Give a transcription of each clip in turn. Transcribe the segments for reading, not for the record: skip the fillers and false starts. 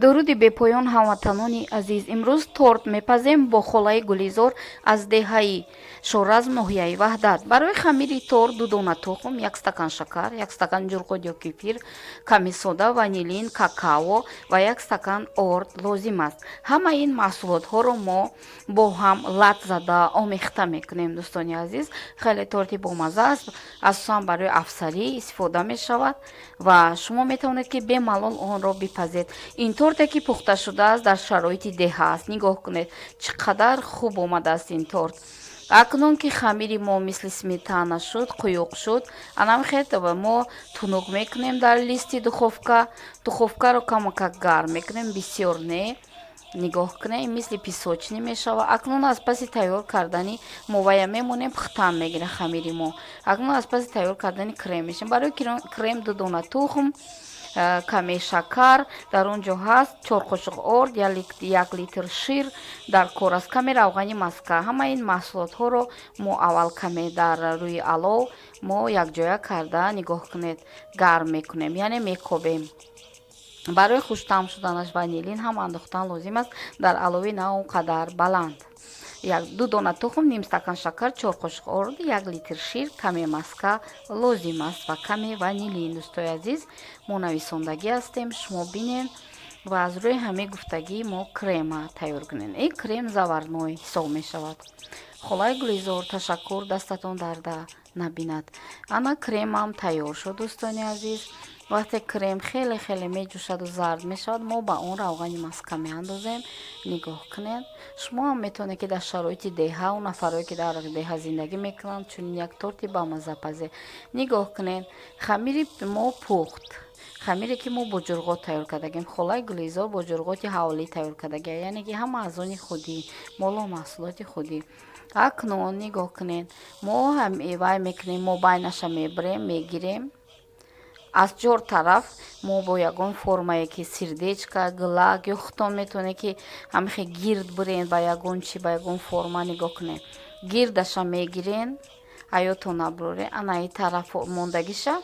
Дуруди бепоён, ҳамватанони азиз! Имрӯз торт мепазем бо холаи Гулизор аз деҳаи Шоразм, ноҳияи Ваҳдат. Барои хамири торт ду дона тухм, як стакан шакар, як стакан ҷурғот ё кефир, каме сода, ванилин, какао ва як стакан орд лозим аст. Ҳамаи ин маҳсулотҳоро мо бо ҳам лат зада омехта мекунем. Дӯстони азиз, хеле торти бомазза аст, асосан барои афсарӣ истифода мешавад ва шумо метавонед, ки бемалол онро бипазед. Ин торте, ки пухта шудааст, дар шароити деҳа аст. Нигоҳ кунед, чӣ қадар хуб омадааст ин торт. Акнун ки хамири мо мисли сметана шуд, қуюқ шуд, анамхел мо тунук мекунем дар листи духовка. Духовкаро камакак гарм мекунем, бисёр не. Нигоҳ кунем, мисли песочный мешавад. Акнун аз паси тайёр кардани мо вая мемонем, пухтан мегирад хамири мо. Акнун аз паси тайёр кардани крем мешем. Барои крем ду дона тухм, каме шакар дар он ҷо ҳаст, чор қошуқ орд, як литр шир дар кор аст, каме равғани маска. Ҳамаи ин маҳсулотҳоро мо аввал каме дар рӯи алов мо якҷоя карда, нигоҳ кунед, гарм мекунем, яъне мекобем. Барои хуштаъм шуданаш ванилин ҳам андохтан лозим аст, дар алови на он қадар баланд. Ду дона тухм, ним стакан шакар, чор қошуқ орд, як литр шир, каме маска лозим аст ва каме ванилин. Дӯстои азиз, мо нависондагӣ ҳастем, шумо бинед ва аз рӯи ҳамин гуфтагӣ мо крема тайёр кунем. Ин крем заварной ҳисоб мешавад. Холаи Гулизор, ташаккур, дастатон дарда набинад. Ана кремам тайёр шуд, дӯстони азиз. Вақте крем хеле хеле меҷӯшаду зард мешавад, мо ба он равғани маска меандозем. Нигоҳ кунед, шумо ҳам метавонед, ки дар шароити деҳа, он нафарое, ки дар деҳа зиндагӣ мекунанд, чунин як торти бамазза пазед. Нигоҳ кунед, хамири мо пухт. Хамире, ки мо бо ҷурғот тайёр кардагем, холаи Гулизор бо ҷурғоти ҳавлӣ тайёр кардагия, яъне ки ҳама аз они худӣ, молу маҳсулоти худӣ. Акнун нигоҳ кунед, мо вай мекунем, мо байнаша мебирем, мегирем аз чор тараф. Мо бо ягон формае, ки сердечка, гулак ё худтон метавонед, ки ҳамихе гирд бирен ба ягон чи, ба ягон форма. Нигоҳ кунед, гирдаша мегирен, аётон набуроре. Ана и тараф мондагиша,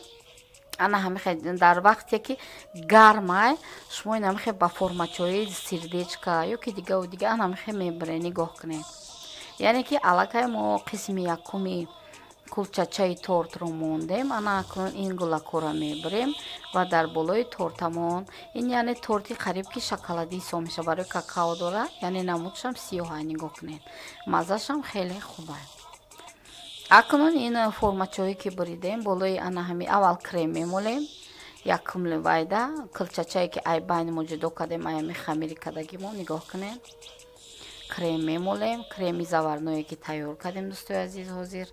ана ҳамихе дар вақте ки гармай, шумо ин ҳамихе ба формачаҳои сердечка ё ки дигаву дига ана ҳамихе мебирен. Нигоҳ кунед, яъне ки аллакай мо қисми якуми кулчачаи тортро мондем. Ана акнун ин гулакҳоро мебирем ва дар болои тортамон. Ин яъне торти қариб ки шоколадӣ ҳисоб мешавад, барои какао дорад, яъне намудшам сиёҳа. Нигоҳ кунед, маззашам хеле хуба. Акнун ин формачаҳое, ки буридем, болои ана ҳами аввал крем мемолем. Якум вайда кулчачае, ки ай байни мо ҷудо кардем, ай ҳами хамири кардагимо. Нигоҳ кунед, крем мемолем, креми заварное, ки тайёр кардем. Дӯстои азиз, ҳозир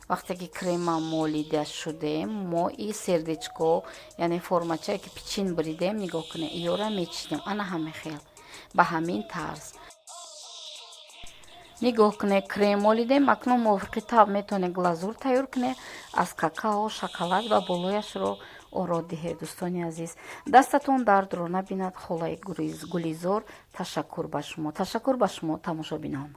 вақте ки крема молида шудем, мо и сердечко, яъне формачае, ки пичин буридем, нигоҳ кунед, иёра мечинем ана ҳамин хел, ба ҳамин тарз. Нигоҳ кунед, крем молидем. Акнун мувофиқи таб метавонед глазур тайёр кунед аз какао, шоколад ва болояшро оро диҳед. Дӯстони азиз, дастатон дардро набинад, холаи Гулизор. Ташаккур ба шумо, ташаккур ба шумо, тамошобинон.